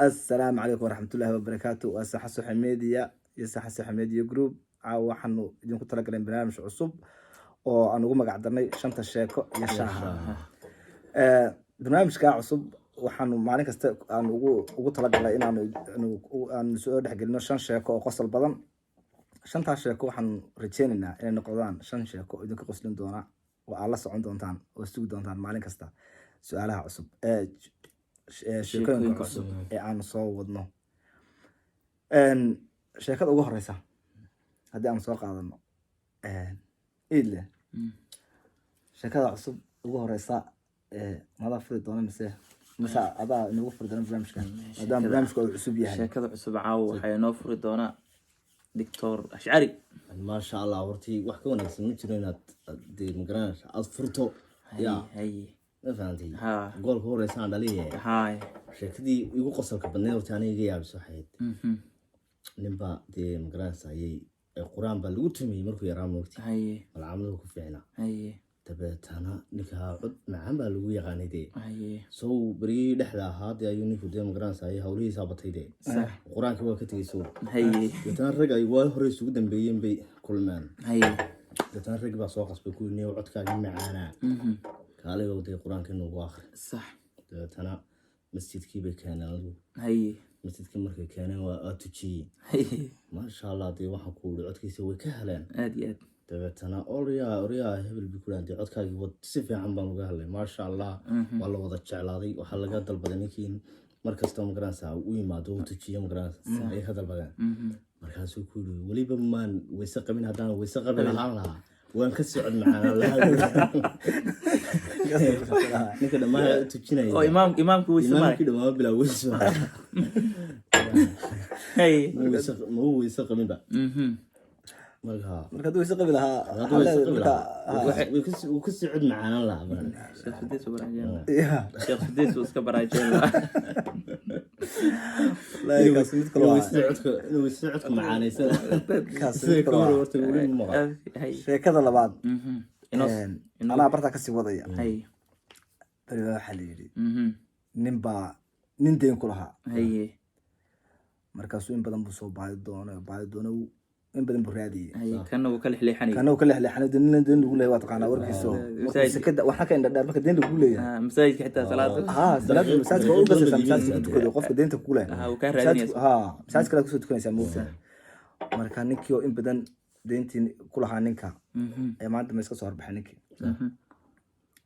Assalaamu calaykum waraxmatullaahi wabarakaatu. Waa Saxa Soxa Media iyo Saxa Soxa Media Group. Caawa waxaanu idinku talagalay barnaamij cusub oo aan ugu magac darnay Shanta Sheeko iyo Shaaha. Barnaamijka cusub waxaanu maalin kasta aan ugu talagalnay inaanu aanu soo dhexgelino shan sheeko oo qosol badan. Shantaas sheeko waxaanu rajeynaynaa inay noqdaan shan sheeko oo idinka qoslin doona, oo aad la socon doontaan oo sugi doontaan maalin kasta su-aalaha cusub ee sheekooyinka cusub ee aanu soo wadno. Sheekada ugu horeysa haddii aanu soo qaadano, Iidle, sheekada cusub ugu horeysa madaa furi doona mise adaa inagu furi doona barnaamijka, maadaama barnaamijka uu cusub yahay? Sheekada cusub caawa waxaa inoo furi doonaa Doctor Ashcari. Maasha Allah, hortii wax ka wanaagsan ma jiro inaad dee magaranaysa aad furto ya. Haye. Ma fahantay? Ha. Goolka horeysa aan dhaliye. Haay. Sheekadii igu qosolka badneed horta aniga iga yaabis waxayd ninba dee magaranaysa ayay qur-aan baa lagu tumiyey markuu yaraa, moogti. Malcamaduhu ku fiicnaa. Dabeetana ninkaa cod macaan baa lagu yaqaanay dee. Sow berigii dhexda ahaa dee ayuu ninku dee magaranaysa ayay hawlihiisaa batay dee. Qur-aankii waa ka tegey sow. Dabeetana rag ay waa hore isugu dambeeyeen bay kulmeen. Dabeetana rag baa soo qasbay kuwii, "Niyow, codkaagii macaanaa, kaaligow dee qur-aankii noogu akhri." Dabeetana masjidkii bay keeneen adigu. Masjidkii markay keeneen waa tujiyey. Maasha Allah, dee waxaan ku uri codkiisa way ka heleen. Aad iyo aad. Dabeetana "Oryaa, oryaa, hebel," bay ku dhahan, "dee codkaagii wad si fiican baan uga helay, maasha Allah." Waa la wada jeclaaday. Waxaa laga dalbaday ninkii mar kasta magaranaysa u yimaado u tujiyo magaranaysa ayay ka dalbadeen. Markaasuu ku yiri, "Weliba maan weyse qabin, haddaan weyse qabi lahaan lahaa waan ka socod macaanaan lahaa." Ninka dhammaan tujinaya Oo imaamku weyse male. Imaamkii dhammaan bilaa weyse. Ma weyse qabinba. Marka Marka hadduu weyse qabi lahaa hadduu weyse qabi marka lahaa, wuu kasii cod macaanaan lahaa. Sheekh Sudeys uu baraajeen lahaa. Ya. Sheekh Sudeys uu iska baraajeen lahaa. Wallaahi, kaas mid kale Inuu waa weyse codka macaanaysana kaas sida mid ka kale hor waa horta weli ma maqal. Sheekada labaad anaa bartaa kasii wadaya. Beri baa waxaa la yidhi nin baa nin deen ku lahaa. Markaasuu in badan buu soo baadi doonay, baadi doonay, in badan buu raadiyey. Haye, kana wuu ka lexleexanayay. Kana uu ka lexleexanay dee. Nin deen lagu leeyahay waa taqaanaa warkiiso. Markuu sekada waxna ka indha dheer marka deen lagu leeyahay. Ah, masaajidka xitaa salaada. Ha, salaada masaajidka waa u gasaysaa, masaajidka ku tukado qofka deenta ku leh. Ah, wuu kaa raadinaysa. Ha, masaajidka kale kusoo tukanaysaa, moogta. Marka ninkii oo in badan deyntii ku lahaa ninka ayaa maanta ma iska soo horbaxay ninkii.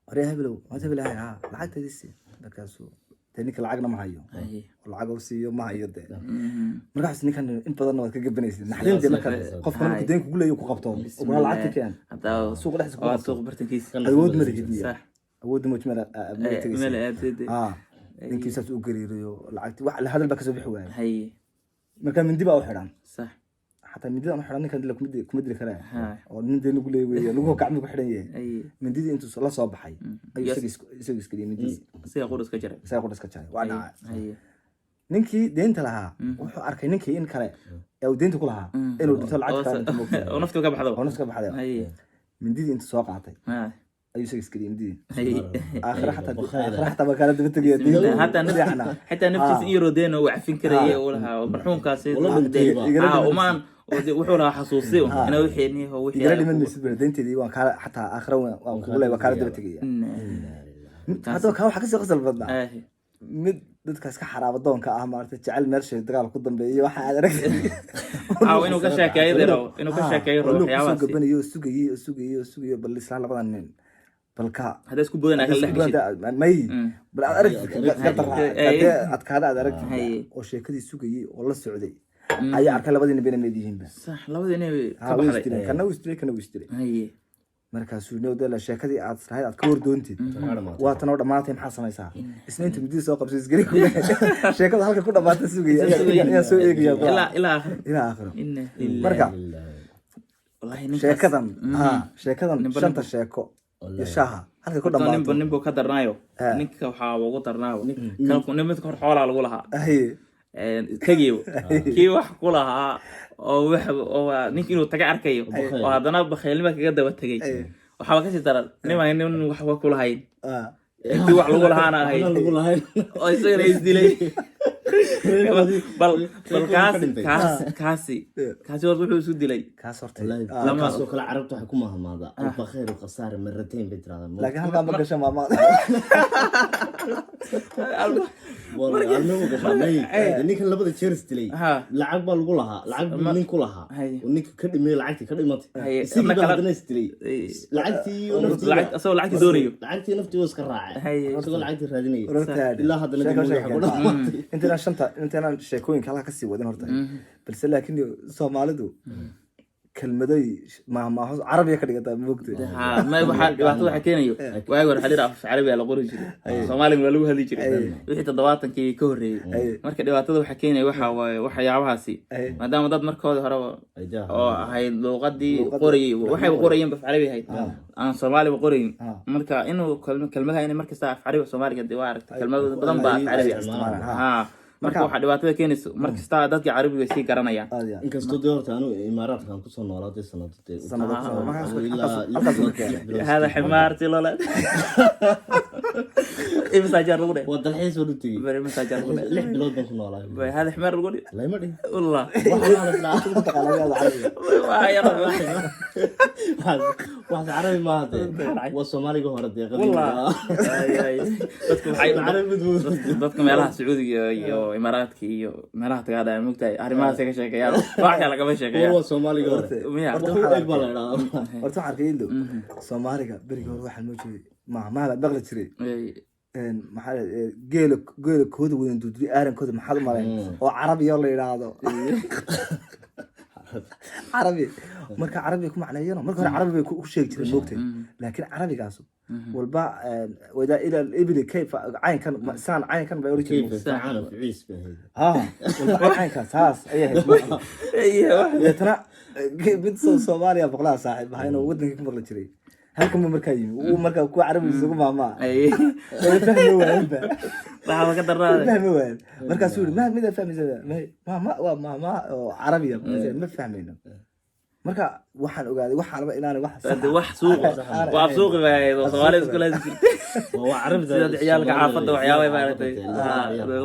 "Waree hebelow, maanta hebel ahay, ha, lacagteedii sii." Markaasuu dee ninka lacagna ma hayo oo lacag u siiyo ma hayo dee. Markaas ninkan in badanna waad ka gabanaysid naxdin dee, marka qofka markuu deen kugu leeyo ku qabto oguna lacagta keen Haddaa suuqa dhexdiisa ku waa qabto. Suuq bartankiisa. Awood ma lihid miya? Awoodda moj meel meel tegaysa. Meel aadid. Ah, ninkii saas u gariirayo, lacagti wax hadal baa kasoo bixi waayay. Marka mindi baa u xidhan. Xataa mindida u xidhan ninkan dila kuma dili karaa oo nin deen lagu leeyahay weeye, luguhu gacmihi ku xidhan yahay. Mindidii intuu la soo baxay ayuu isagu isgeliyey mindidii. Siga qur iska jaray. Isaga qudhas ka jaray, waa dhacay. Ninkii deynta lahaa wuxuu arkay ninkii in kale ee uu deynta ku lahaa inuu dhinto, lacagta kale dhinto, moogtahay. Oo naftu ka baxdo. Oo naftu ka baxday. Mindidii intuu soo qaatay ayuu isaga isgeliyey mindidii. Aakhira xataa, aakhira xataa baa kaala daba tegaya deynta. Hataa Fiicna. Xitaa naftiisa in yaroo deena uu cafin karayay uu lahaa oo marxuumkaasi Wala dhintayba. Igala dhiman. Umaan oo dee wuxuu lahaa xasuusi ina wixii niho wixii "Igala dhiman maysid bere, deynteedii waan kaala xataa aakhira waan kugu leeyahay, waan kaala daba tegaya." Haddaba kaa waxaa kasii qosol badnaa mid dadka iska xaraaba doonka ah, maaragtay, jecel meesha dagaal ku dambeeyay waxa aad aragtay. Ah, inuu ka sheekeeyo dee, inuu ka sheekeeyo oo luuq kusoo waxyaabahaasi. gabanayo oo sugayey oo sugayey oo sugayey, bal isla labadan nin balka Hadday isku bodan kala dhex geshid. May, bal aad aragtid gardarraa hadee adkaada aad aragtid oo sheekadii sugayey oo la socday ayaa arkay labadii nin bayna mid yihiinba. Sax, labadii inay Ha, ka wuu baxday. isdilay, kana wuu isdilay, kana wuu isdilay. Markaasuu nowdala sheekadii aad israayd aad ka hordoontid waa tanoo dhammaatay, maxaa samaysaa? Isniinta midida soo qabsay isgeli kule, sheekada halka ku dhammaata sugaya ayaan soo eegaya. Ilaa aakhir. Ilaa aakhiro. Inna lillahi. Marka Wallahi ninkaas sheekadan, ha, sheekadan Ninba Shanta Sheeko iyo Shaaha halka ku Horta ninba dhammaato. Ninbuu ka darnaayo. Ninka waxaa ugu darnaaba kan nin midka hor xoolaa lagu lahaa. Tegiyo kii wax ku lahaa oo wax oo ninki inuu taga arkayo oo haddana bakhaylnima kaga daba tegay. Waxaaba kasii daran nimaan nin waxba ku lahayn, kii wax lagu lahaana ahayn lagu lahayn oo isagana isdilay. Bal kaasi dhintay. Kaasi horta wuxuu isu dilay. Kaas horta. Wallaahi, kaasoo kale carabta waxay ku mahmaadaa "البخيل خسارة مرتين" bay tiraahdaa. Laakiin halkaa ma gasho maamaada. Alma gashaa may. Ninkan labada jeer is dilay, lacag baa lagu lahaa, lacag buu nin ku lahaa oo ninka ka dhimay, lacagtii ka dhimatay. Isagii baa haddana is dilay lacagtii iyo naftii. Asagoo lacagtii doonayo. Lacagtii naftii wuu iska raacay isagoo lacagtii raadinaya. Horta Ilaa haddana sheeko dib sheeko ku dhamaatay. Intaynaan shanta, intaynaan sheekooyinka halkaa kasii wadin horta, balse laakiin Soomaalidu kelmaday maahmaaho Carabiya ka dhigataa, moogta? Ha, ma waxaa dhibaato waxa keenayo, waagi hore xalir af Carabiga la qori jiray, Soomaaliga waa lagu hadli jiray wixii 70-kii ka horreeyey. Marka dhibaatada waxa keenaya waxa waaye waxyaabahaasi, maadaama dad markoodii horeba oo ahayd luuqadii qorayay, waxayba qorayeen af Carabi ahayd, aan Soomaaliba qorayn. Marka inuu kelmadaha inay markasta af Carabi Soomaaliga dee waa aragtay, kelmado badan baa af Carabi. Isticmaalaan. Ha, marka waxaa dhibaatada keenaysa markasta dadka Carabiga way sii garanayaan. Aad iyo aad. Inkastoo dee horta anu Imaaraadkan kusoo noolaaday sanado dee. Sanado kusoo Ilaa halkaas uu ka keenay. 6 bilood. هذا حمارتي لولا imisa jeer lagu dheh? Waa dalxiis baan u tegey. Imisa jeer lagu dheh? 6 bilood baan ku noolaa. هذا حمار lagu dheh? Layma dhihin. Wallah. Ku taqaanaa Carabiga? Waa yar. Waxaas Carabi maaha dee, waa Soomaaliga hore dee, qadiimka. Wallah. Ay, ay. Dadku waxay Carabi mid dadka meelaha Sacuudiga iyo Imaaraadka iyo meelaha tagaadaya, mogtahay, arrimahaasay ka sheekeeyaan, wax kale kama sheekeeyaan. Waa Soomaaliga hore. Miya? Horta Wax u waxaa eg baa la idhahdaa. Horta waxaan arkay ildo Soomaaliga berigii hore waxaan moo jiray maahmaah baa maqli jiray. Maxaa geela kooda weyn duduri aarankooda, maxaad u malayn oo Carabiya la yidhaahdo Carabi. Marka Carabi ku macneeyano, marka hore Carabi bay ku sheegi jireen, moogtay? Laakiin Carabigaas walba wadaa ila ibli kayfa caynkan saan caynkan bay oran jireen. كيف facana ficiis bay ahayd. Ha, walba caynkaas saas ayay ahayd, moogtay? Deetana mid soo Soomaaliya boqolaha saaxiib ahaa inuu wadankii ku maqli jiray, halkan buu markaa yimi, uu markaa kuwa Carabi isugu maamaa way fahmi waayeenba. Waxaaba ka way darnaade. Fahmi waayeen. Markaasuu yiri, ma mida fahmaysa? Ma ma waa ma oo Carabiya ma fahmayno. Marka waxaan ogaaday waxaanaba inaanay wax sax Hade wax suuq waa af suuqi bay ahayd oo Soomaalida isku laasi jirtay. Waa Carabida. Sida ciyaalka xaafadda waxyaabay maaragtay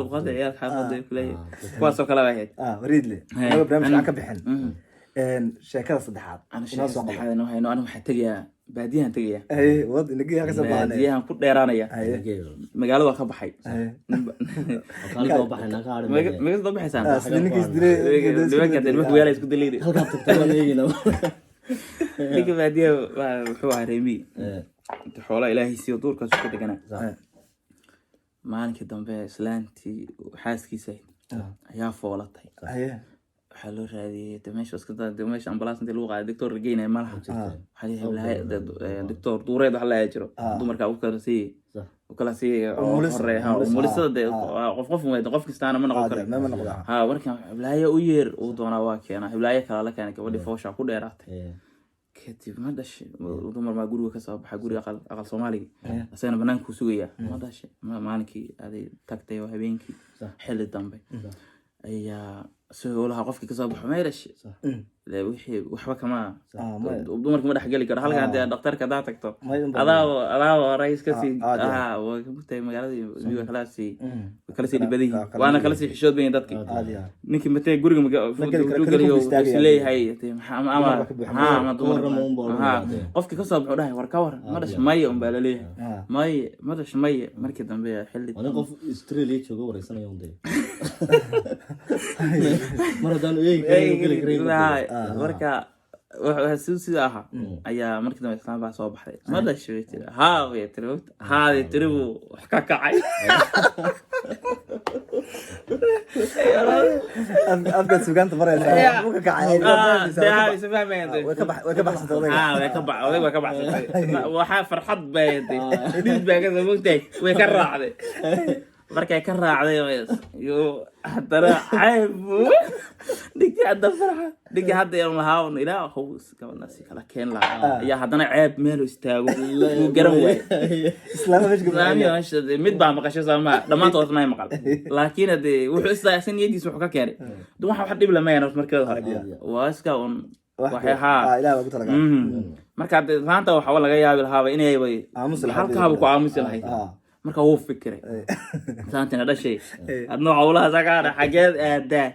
luqada ciyaalka xaafadda ay kuleeyihiin, kuwaasoo kale bay ahayd. Ah, wariidle. Anaga barnaamij aan ka bixin. Sheekada saddexaad Ana inoo sheeka soo qabo. saddexaad inoo hayno, anigu waxaan tegayaa baadiyahan tegayaa. Haye, wad inaga ka soo baahnay. Baadiyahan ku dheeraanaya. Magaalada waa ka baxay. Maga soo baxaysaan? Sida ninkiis dilay. Nimanka nimanka weelaa isku dilayda. Halkaad tagta waan eegayna. Ninka baadiyaha wuxuu ahaa reer miyi. Inta xoolaha Ilaahay siiyo duurkaas ku deganaa. Maalinkii dambe islaantii xaaskiisa ayaa foolatay. Waxaa loo raadiyey de meesha iska de meesha ambalaas intii lagu qaaday doctor la geynaya malaha. Waxaa la yidhi doctor duureed wax la jiro, dumarka u kala sii u kala sii oo Umuliso, horeeya, ha, umuliso, umulisada de qof qof weyd, qof kastaana ma noqon karo. Ma noqda. Ha, markan hiblaayo u yeer uu doonaa, waa keenaa hiblaayo kala la keenay. Gabadhii foosha ku dheeraatay. Kadib ma dhashay? Dumar maa guriga kasoo baxa, guriga aqal Soomaaliga, asagana banaanka sugaya. Ma dhashay? Maalinkii aday tagtay oo habeenkii xilli dambe ayaa isagoo lahaa qofkii kasoo baxo, may dhashay? Wixii waxba kama Maya. Dumarka ma dhexgeli karo halkan dee dhakhtarka haddaa tagto. Maya unbaa. Adaaba horay iska sii Ah, waa kamugtahay magaalada miyiga kala sii kala sii dhib badan yihiin, kala waana kala sii xishood badan yihiin dadkii. Aad iyo aad. Ninkii matee guriga Ma geli karo, wuxuu kaliya geliyo ku istaagaya. wuxuu isleeyahay dee ama Dumar baa ka buuxa. ha, ama dumar Ka warrama unbaa ha odhanaya dee. Qofkii kasoo baxo dhahay, war ka waran, ma dhashay? Maya unbaa laleeyahay. Maye, ma dhashay? Maye. Markii dambe xilli Waa nin qof Australia jooga wareysanaya un dee, mar haddaan eegi karin geli karin. Marka sida ahaa ayaa markii dambe islaan baa soo baxday. Ma dhashay bay tiri. Haa bay tiri. Haadii tiri buu wax ka kacay. Afkaad sugaanta baraysaa wuu ka kacay. Dee haa, is fahmayaan dee. Way ka baxsantay odayga. Haa, way ka bax odayg way ka baxsatay. Waxaa farxad bay dhid baa ka mogtahay, way ka raacday. Markay ka raacday yo haddana cayb buu ninkii hadda farxa, ninkii hadda aan lahaa un ilaa how gabadhaasi kala keen lahaa ayaa haddana ceeb meel istaago wuu garan waayay. Islaama meesha ka Islaamiya meesha dee mid baa maqashay soomaa, dhammaantood may maqal, laakiin hadee wuxuu istaagsan niyadiisa wuxuu ka keenay de waxa wax dhib lamayan horta markeeda hore waa iska un waxay haa. Ilaah baa ku talagalay. Marka hadee maanta waxaa laga yaabi lahaaba inay Aamusi lahayd. halkaaba ku aamusi lahayd. Marka wuu fikiray, saantina dhashay adnoo hawlahaas akaana xageed aadaa.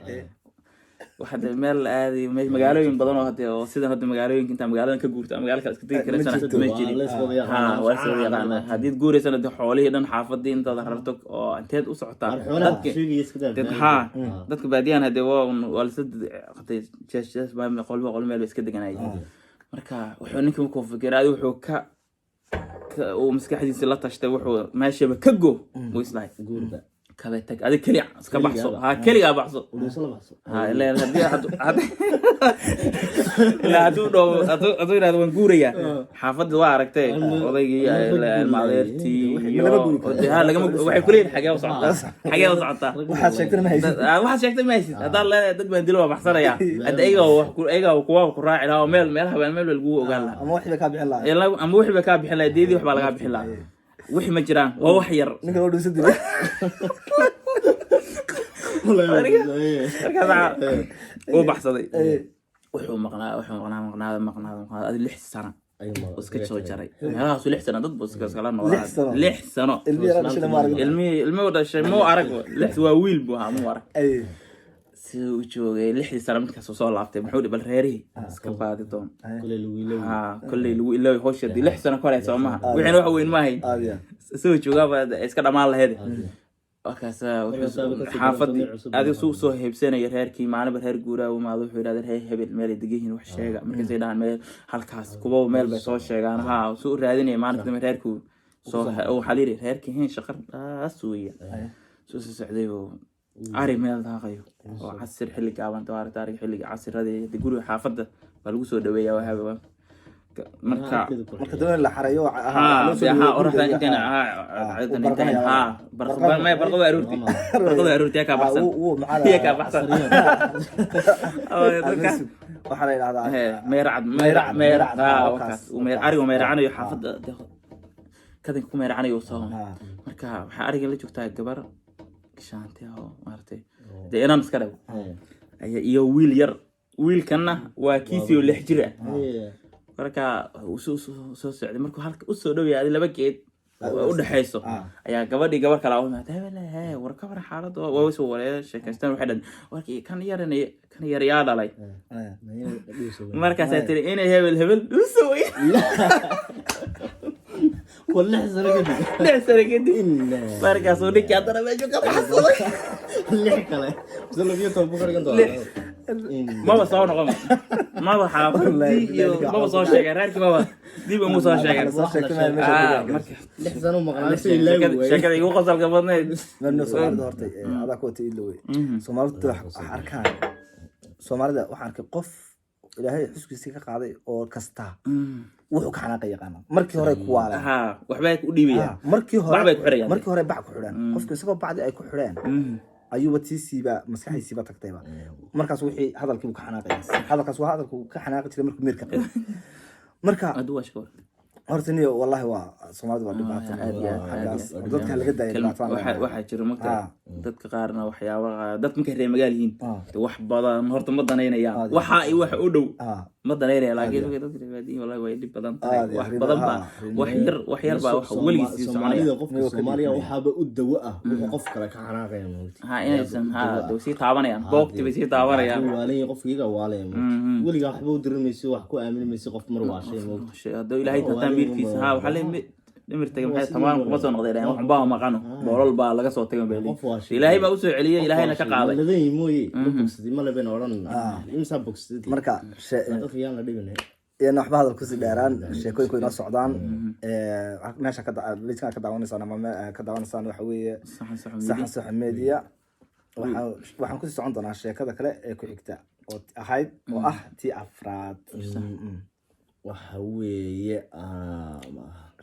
Waxa dee meel la aaday magaalooyin badan oo hadde oo sidan hadda magaalooyinka intaa magaaladan ka guurto ama magaalo kale iska tegi karaysana jirto. Ma Waa jirin. la is wada Ha, yaqaanaa. waa is wada yaqaanaa. Haddiid guuraysana dee xoolihii dhan xaafadii intaad rarto oo inteed u socotaa? Xoolaha Dadki sheegaya iska daa. Dad ha, dadka baadiyahan hadee waa lasa qatay, jees jees baa qolba qol meel bay iska deganayeen. Marka wuxuu ninkii markuu fikiray adi wuxuu ka uu maskaxdiisa la tashtay, wuxuu meeshaba ka go buu islahay. Guurba. Kabe tag adig keliya iska baxso. Keligaaba. Ha, keligaa baxso. Udhuuso la baxso. Ha, ileen haddii ilaa hadduu dhaho, hadduu yidhahdo waan guurayaa, xaafadda waa aragtay odaygii, ilma adeertii iyo Lama guuri karo. Ha, lagama. Waxay kuleeyihin, "Xagee u socotaa? Xagee u socotaa?" Waxaad sheegtana ma haysid. Waxaad sheegtay ma haysid. Haddaad leedahay dad baan dilo, waa baxsanaya hadda, ayaga wax ku ayaga kuwa ku raaci lahaa oo meel meelaha baa meel lagugu ogaan lahaa. Ama wixii bay kaa bixin lahaa. Ama wixii bay kaa bixin lahaa, deedii wax baa lagaa bixin lahaa. Wixii ma jiraan, waa wax yar. Ninkan oo dhuusa dilay. Markaas uu baxsaday. Wuxuu maqnaa, maqnaada, maqnaada, maqnaada, adi 6 sano uu iska soo jaray meelahaasu. 6 sano dad buu iskala noolaa. 6 sano? 6 sano. Ilmi yaraa dhashayna ma arag. Ilmihii dhashay muu arag. Lix waa wiil buu ahaa, muu arag. Siduu u joogay 6dii sano, markaasuu soo laabtay, muxuu dhi bal reerihii iska baadi doon. Koley lagu ilaawi. Ha, kolley lagu ilaaway hawsha dii 6 sano kore soo maha, wixiina wax weyn ma ahayn. Aad ya. Isagoo joogaaba iska dhammaan lahayd. Markaas Markaasaa kasii xaafadii daran cusub. Adiga suu soo heybsanaya reerkii, maalinba reer guuraa u imaado, wuxuu yidhahda, "Reer hebel meelay degan yihiin wax sheega." Markaasay dhahaan meel halkaas, kuwa meel bay soo sheegaan. Ha, suu u raadinaya, maalinka dambe reerkuu soo waxaa la yidhi reerkii hin shaqar dhaas weeya. Suu soo socday oo ari meel daaqayo oo casir xilli gaaban tabaarata, ariga xilliga casiradii dee guriga xaafadda baa lagu soo dhaweeyaa waxaaba marka. Marka doon la xarayo. Ha de, ha, oraxda intayna ha uu intayna ha barqanaya. Barqa may, barqada aroorti, barqada aroorti yaa kaa baxsan, yaa kaa baxsan. Waxaa la yidhahdaa Meeracad. Meeracad, meeracad. meeracad, Ha. ha, wakaas wakaas, uu ariga meeracanayo xaafadda dee kadinka ku meeracanayo soo. Marka waxaa ariga la joogtaa gabar gashaanti ah oo maaragtay dee inaan iska dhago ayaa iyo wiil yar. Wiilkanna waa kiisii oo 6 jir ah. Marka uu soo soo socday, markuu halka usoo dhow yahay laba geed oo u dhexayso ayaa gabadhii gabar kale u imaatay. "Hebel, hee, war ka war xaaladda." Waa soo wareer sheekaysteen. Waxay dhahdeen, "Warkii kan yaran kan yar yaa dhalay?" Markaasay tiri, "Inay hebel hebel dhuuso wey." Waa 6 sano kadib. 6 sano kadib. Markaasuu ninkii haddana meeshu ka baxsaday. Lix kale mise 12 buu ka dhigan doonaa. Maba soo noqon, maba xaafadii iyo maba soo sheegeen reerkii, maba dib umu soo sheegeen. Soo sheegtay meesha deegaanka. Marka 6 sano maqnaa si ilaawi waayey. Sheekada igu qosolka badnayd. Marna Soomaalida horta adaa ku wata idlo wey. Soomaalida wax arkaan, Soomaalida waxaan arkay qof Ilaahay xuskiisii ka qaaday oo kasta wuxuu ka xanaaqa yaqaana. Markii hore ku waaleen. Ha, waxbay u dhiibayaan. Markii hore Bac bay ku xidhayaan. Markii hore bac ku xidheen qofka, isagoo bacdi ay ku xidheen ayuuba tiisiiba maskaxdiisiiba tagtayba. Markaas wixii hadalkii buu ka xanaaqaya. Hadalkaas waa hadalku ka xanaaqi jiray markuu miirka qabay. Marka Hadduu waa shakor. horta niyo, wallahi waa Soomaalida waa dhibaato Aad iyo aad, aad xaggaas. iyo aad. Dadka laga daaya dhibaato. Waxaa jira marka dadka qaarna waxyaaba dad markay reer magaal yihiin dee wax badan horta ma danaynayaan. Waxa iyo wax u dhow ma danaynaya, laakiin markay dadka reer baadiyihiin, wallahi way dhib badan tahay. Wax badan baa wax yar baa wax weligiis sii soconaya. Soomaalida, qofka Soomaaliya waxaaba u dawo ah wuxuu qof kale ka xanaaqaya, moogti. Ha, inaysan ha dee sii taabanayaan, boogti bay sii taabanayaan. Waalan qofka iyaga waalaya, moogti. Weligaa waxba u dirin maysi, wax ku aamini maysi qof mar waashay, moogti. Hadduu Ilaahay hataa miirkiisa ha waxaa leeyahay dhimir tagay, maxay tamaan kuma soo noqday, wax baa maqano, boolol baa laga soo tagay bay Qof leeyihiin. waashay. Ilaahay baa usoo celiyey, Ilaahayna ka qaaday. Ladan mooye ma bogsaday, ma laben odhan imsaa bogsaday. Marka dadka yaan la dhibin. Iyana waxba hadal kusii dheeraan, sheekooyinku inoo socdaan. Meesha ka page-kan ka daawanaysaan ama ka daawanaysaan waxa weeye Saxan saxan. Saxan Saxan Media. Waxaan kusii socon doonaa sheekada kale ee ku xigta oo ahayd oo ah tii afraad. Waxa weeye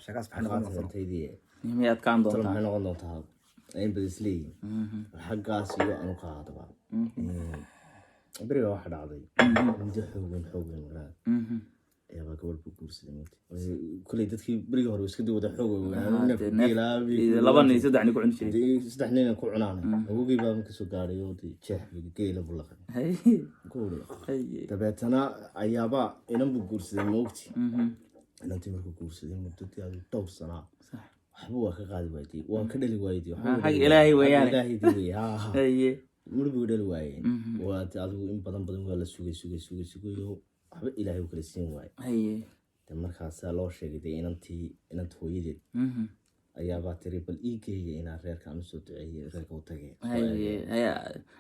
Sheekaas maxay noqon doontaa? Taydii. Miyay adkaan Talo doontaa? maxay noqon doontaa? In bad isleeyihin xaggaas iyo anu ka hadaba. Beriga waxa dhacday muddo xoogan xoogan walaal ayaabaa gabadh buu guursaday, moogta. Koley dadkii berigii hore iska dii wada xoog Laba nin, saddex nin ku cuni jiray. Saddex nin ku cunaan. Awogii baa marka soo gaadhay oo dee jeex geela buu laqay ku uri. Dabeetana ayaaba inan buu guursaday, moogti. Inantii markuu guursaday muddadii adu dhowr sanaa. Waxba waa ka qaadi waayday, waa ka dhali waayday. Ah, xag Ilaahay weeyaane. Ilaahay weeye, ha ha. Mar buu dhali waayeen. Waa adigu in badan badan waa la sugay, sugay, sugay, sugayo, waxba Ilaahay u kala siin waayey. De markaasaa loo sheegay dee inantii, inanta hooyadeed ayaabaa tiri, "Bal ii geeya inaan reerka aan usoo duceeyey, reerka u tagay." haye haya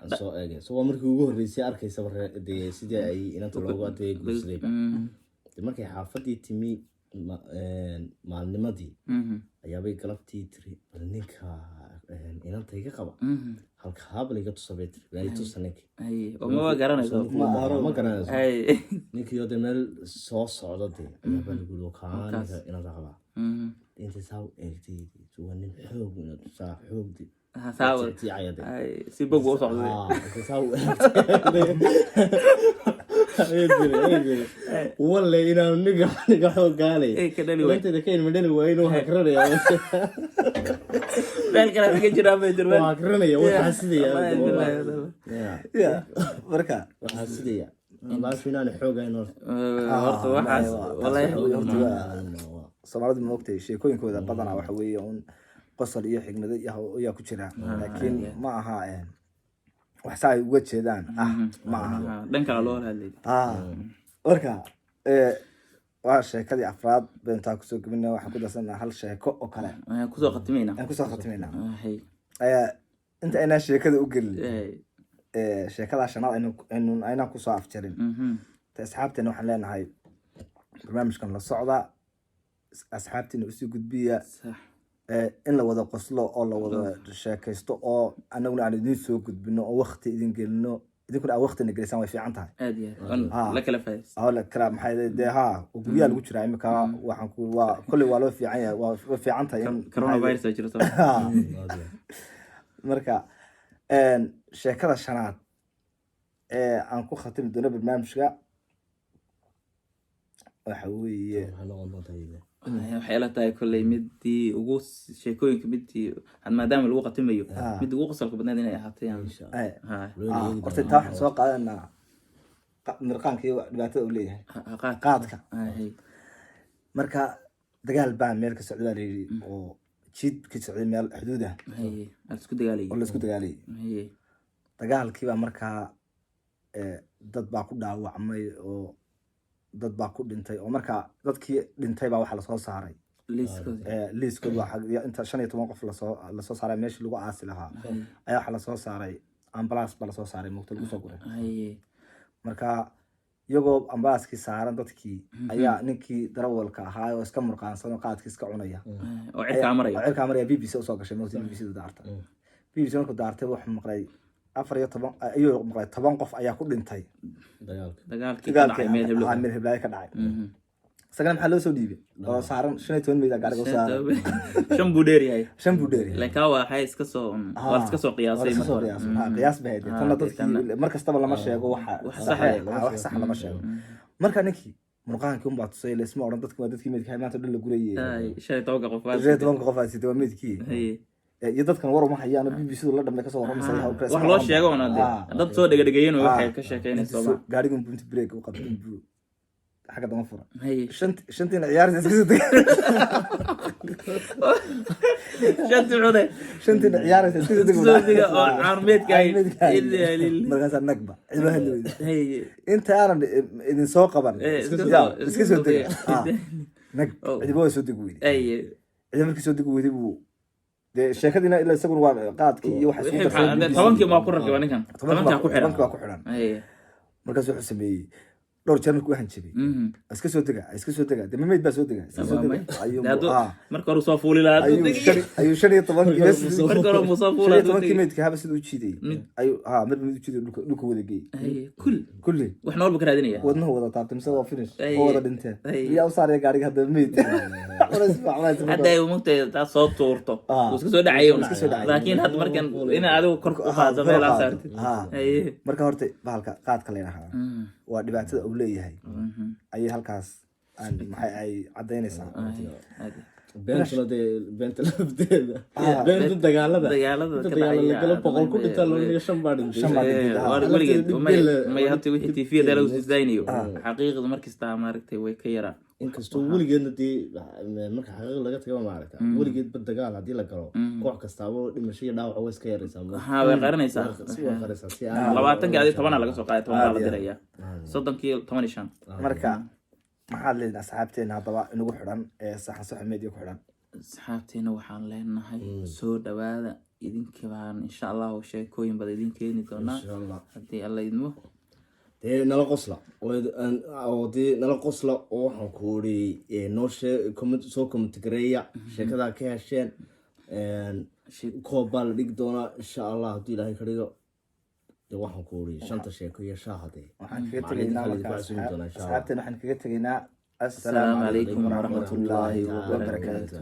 Aan soo eegay. So waa markii ugu horreysay arkaysaba dee sidii ay inanta loogu dee guursadayba. De markay xaafadii timi maalnimadii ayaabay galabtii tiri, "Bal ninka inanta iga qaba halka haabal iga tusabay," tiri, "Bal i tusa ninka." Haye, oo ma garanayso. Ma garanayso. Ninkii oo dee meel soo socda dee ayaabaa lagu yiri, "Kaa ninka inanta qabaa." Inta saa u eegtay, waa nin xoog inaad saa xoog de tiicaya dee. Haye, si bog u socday. Ah, inta saa u eegtay ayay tiri, "Walle inaanu ninka xoog gaalay Ee, ka dhali waay. Inantayda ka ilma dhali waayin, waa hakranaya." Meel kale kaga jiraa bay jiraan. Waa hakranaya, waa xasidaya. Wallahi, billahi, wallahi. Ya, marka Waxaa sidaya baashu inaanu xoog ahayn horta. Horta waxaas wallahi. Horta Soomaalidu ma ogtahay, sheekooyinkooda badanaa waxa weeye un qosol iyo xigmado iyo ayaa ku jira, laakiin ma aha wax saa ay uga jeedaan ah, ma aha. Ah, dhan kale loo hadlay. Ah, marka waa sheekadii afraad baynu taa kusoo gabina. Waxaan ku darsanaa hal sheeko oo kale. Ayaan kusoo khatimayna. Aan kusoo khatimaynaa. Hay. Inta aynaan sheekada u gelin, Hey. sheekada shanaad aynaan kusoo afjarin, ta asxaabteena waxaan leenahay barnaamijkan la socda, asxaabtiina usii gudbiya. In la wada qoslo oo la wada sheekaysto oo anaguna aan idin soo gudbino oo waqti idin gelino, idinkuna aa waqtina gelisaan, way fiican tahay. Aad iyo aad. La kala faa'iidaysto. Oo la kala maxay dee ha oo guryaha lagu jiraa imika, waxaan ku waa kolley waa loo fiican yahay, waa way fiican tahay in Coronavirus aa jirto. Marka sheekada shanaad ee aan ku khatimi doono barnaamijka waxa weeye Waxay noqon doontaa iyada. Waxay ila tahay kolley midii ugu sheekooyinka midii maadaama lagu khatimayo, midii ugu qosolka badneed inay ahaatay. Insha Allah. Ha. Loo eegi Horta doonaa. taa waxaan soo qaadanaa mirqaanka iyo dhibaatada uu leeyahay. Qaadka. Qaadka. Hay. Marka dagaal baa meel ka socda baa layidhi, oo jiid ka socday meel xuduud ah. Hay, la isku dagaalayay. Oo la isku dagaalayay. Dagaalkii baa markaa dad baa ku dhaawacmay oo dad baa ku dhintay, oo markaa dadkii dhintay baa waxaa lasoo saaray liiskoodii. Liiskood waa inta 15 qof lasoo saaray meeshii lagu aasi lahaa ayaa waxaa lasoo saaray ambalaas baa lasoo saaray, mugta lagu soo guray. Marka iyagoo ambalaaskii saaran dadkii ayaa ninkii darawalka ahaa oo iska murqaansan oo qaadkii iska cunaya oo cirkaa maraya. Oo cirkaa maraya, BBC usoo gashay mugta. BBC da daarta, BBC markuu daartay wuxuu maqlay 14 ayuu maqlay, 10 qof ayaa ku dhintay dagaalka. Dagaalkii ka dhacay meel heblo. Meel heblaayo ka dhacay. Isagana maxaa loo soo dhiibay oo saaran 15 meyd gaariga u saaran. Shan buu dheer yahay. Shan buu dheer yahay. Laakiin kaa waxay iska soo waa la iska soo qiyaasay Waa la iska marka soo hore. qiyaasay. Ha, qiyaas bay ahayd. Tanna Dee dadkii mar kastaba lama sheego waxa wax sax sax ah, wax sax lama sheego. Marka ninkii murqaankii unbaa tusay, laisma odhan dadki waa dadkii meydka maanta dhan la gurayay. Ay, 15-ka qof waa 15-ka qof aa sitay waa meydkii. Iyo dadkan war uma hayaan, BBC du la dhamay kasoo warramaysa. Wax loo sheego una dee dad soo dhegdhegeeyeen waxay ka sheekeynayso ma Gaarigan buu inta break u qabtay buu xagga dama fura. Shantiina ciyaarta iska soo degay. Shantii cude. Shantiina ciyaaraysa iska soo degay. Soo dega oo caarmeedka ahayd. Caarmeedka ahayd. Ilaa lil- Markaasaa nagba cidba hadli weyda. Inta aanan idin soo qaban iska iska soo dega. dega. Nag Oh. cidiba waa soo degi weyday. Cidiba markii soo degi weyday buu dee sheekadiina ilaa isaguna waa qaadkii iyo waxa isku Wixii darsaday BBC. 10-kii maa ku rakiba ninkan, 10-kaa ku xiran. 10-kii waa ku xiran. Markaas wuxuu sameeyey dhowr jeer markuu hanjabay, "Iska soo dega, iska soo dega," dee mameyd baa soo dega, iska soo dega ayuu Dee marka hore soo fuuli lahaa hadduu ayuu degi. Ayuu 15-kii Marka hore muu soo shan fuuli iyo hadduu tobankii degi. meydka haba siduu u jiiday ayuu marba mid u jiiday, dhulka wada geeyey. Kul kulli. Wax nool buu ka raadinaya. Wadnahu wada taabtay mise waa finish. Oo wada dhinteen. Yaa u saaraya gaariga hadda meyd? Culays baa, culays baa. Hadda ay mugtay taa soo tuurto wuu iska soo dhacayo. Iska soo dhacayo. Laakiin hadda markan in adigu kor u qaado kor u meel aad qaado. saartid. Marka horta bahalka qaadka la yidhahdaa waa dhibaatada uu leeyahay ayay halkaas aan maxay ay caddaynaysaa. Aad. Beentuna dee beenta lafteeda, beenta dagaalada Dagaalada inta ka dagaala la dhacaya, galo 100 ku dhintaa loo niyo shan baa dhintay. Shan baa dhintay. Waar Lafteeda weligeed dhib may beel may hadda wixii TV da lagu sii daynayo xaqiiqda markasta maaragtay way ka yara Inkastoo weligeedna dee marka xaqiiq laga tago, maaragta, weligeedba dagaal haddii la galo, koox kastaaba dhimasho iyo dhaawac way iska yaraysaa. Ha, way qarinaysaa. Si way qaraysaa si aan 20kii adi 10 laga soo qaaday, 10 baa la diraya, 30kii 15. Marka maxaad leedihin asxaabteena haddaba inagu xidhan ee Saxan Sax Media ku xidhan? Asxaabteena waxaan leenahay soo dhawaada. Idinka baan insha Allahu sheekooyin badan idin keeni doonaa Insha Allah. haddii Alla idmo. Dee nala qosla oo dee nala qosla oo waxaan ku uri noo shee comment, soo comment gareeya sheekadaa ka hesheen. Koob baa la dhigi doonaa insha Allah hadduu Ilaahay ka dhigo. Dee waxaan ku uri shanta sheeko iyo shaaha dee Waxaan kaga macallin tegaynaa Khalid marka ku casuumi doonaa insha Allah. Asxaabteena waxaan kaga tegaynaa Asalaamu calaykum waraxmatullaahi wabarakaatu. wabarakaatu.